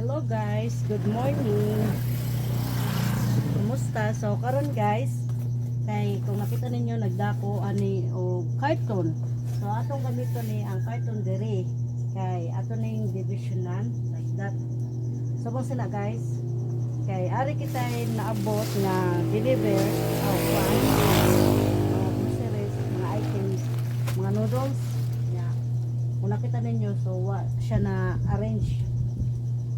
Hello guys, good morning. Kumusta? So karon guys, kay kung nakita ninyo, nagdako ani og carton. So atong gamiton ni ang carton diri kay ato ning divisionan like that. So bang sila guys, kay ari kita naabot nga deliver o kwan, mga groceries, mga items, mga noodles. Yeah. Kung nakita ninyo, so wa siya na arrange.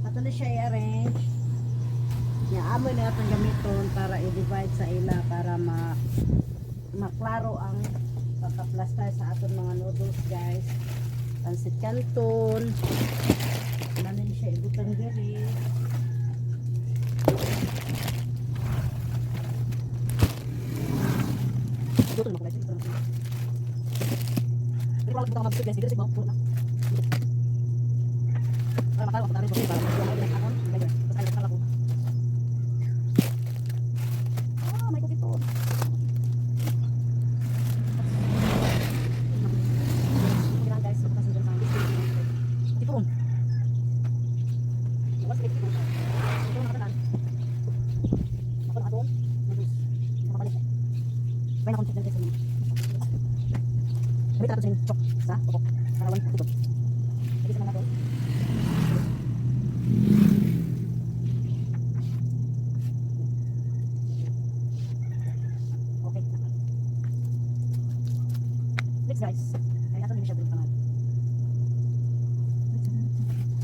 Ato na siya i-arrange. Ya, amo na atong gamiton para i-divide sa ila para ma maklaro ang pagka-plaster sa aton mga noodles, guys. Pansit canton. Ano na siya ibutang diri. Dito na guys. Dito na. Dito na guys. Dito na. Para makalo ako para makalo ako. Ah, may kukiton. Guys, Tipon. Ako na atong. May na guys. Gamit natin sa chok sa pokok. Para walang kukiton. Lagi sa mga to. Okay. Next guys. Kaya ato din siya pangal.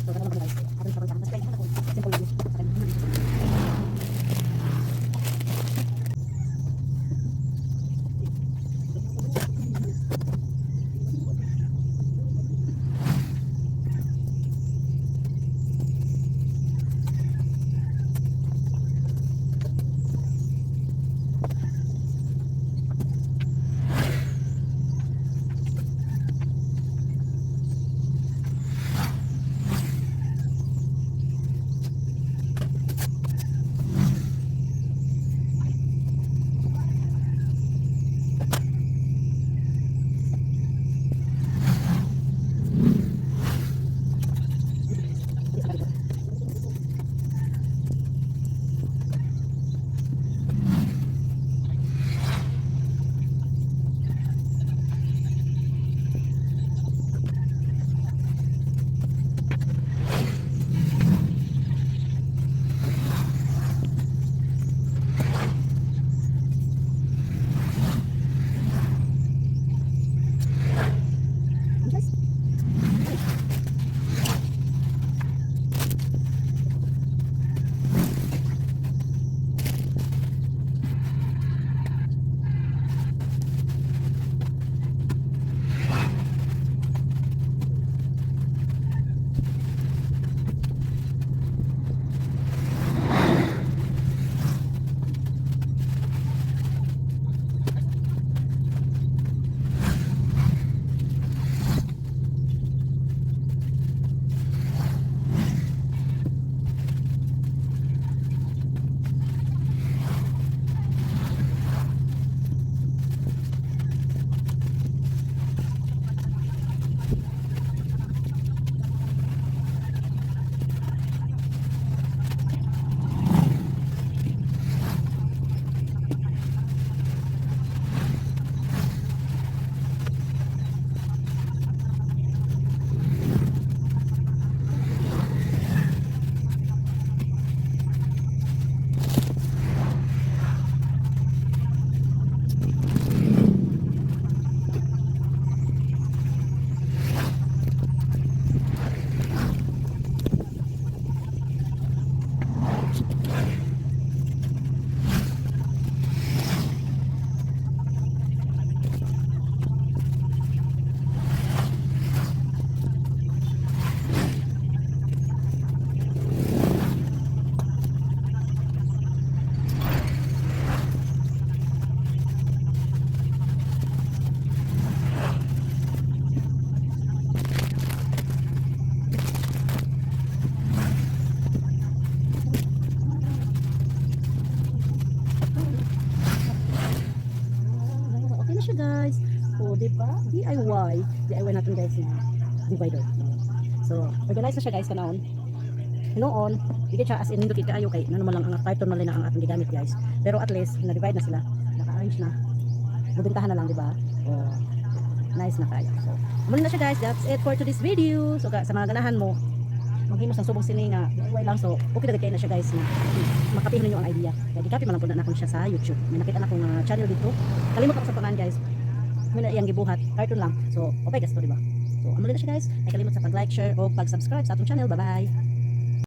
So, ganun lang guys. Ato siya basta ito simple lang. Guys. Okay na siya guys. O, di ba? DIY. DIY natin guys na divider. So, organize na siya guys, kanahon. Hinuon, di siya as in nindot kaayo kay ano man lang, ang carton man lang na ang atong gigamit, guys. Pero at least na-divide na sila. Naka-arrange na. Mubintahan na lang, di ba? Oh, nice na kayo. So, muna na siya, guys. That's it for today's video. So, sa mga ganahan mo maghimo sa subong sini nga DIY lang, so okay na kaayo na siya, guys, na makapihin ninyo ang idea. Kaya gikopy man lang pud na nakon siya sa YouTube. May nakita na akong channel dito. Kalimot ako sa pangalan, guys. Muna iyang gibuhat, carton lang. So, okay gasto, di ba? So, amo na siya, guys. Ay kalimot sa pag-like, share o pag-subscribe sa atong channel. Bye-bye.